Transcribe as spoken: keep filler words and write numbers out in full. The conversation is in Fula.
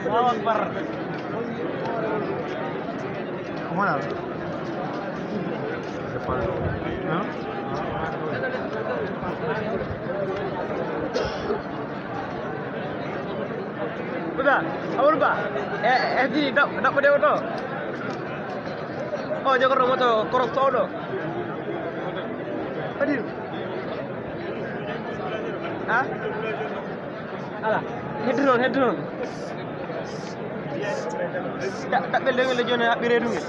Allahu Akbar. Voilà. Hein? Buda, Amadou Ba, e, e di, dab, dab de oto. O, jogoto moto, korok to ɗo. Adi. Ha? Ala. Heddu noon, heddu noon. Da, daɓɓel ɗo ngel jooni haɓɓiree ɗum ngel.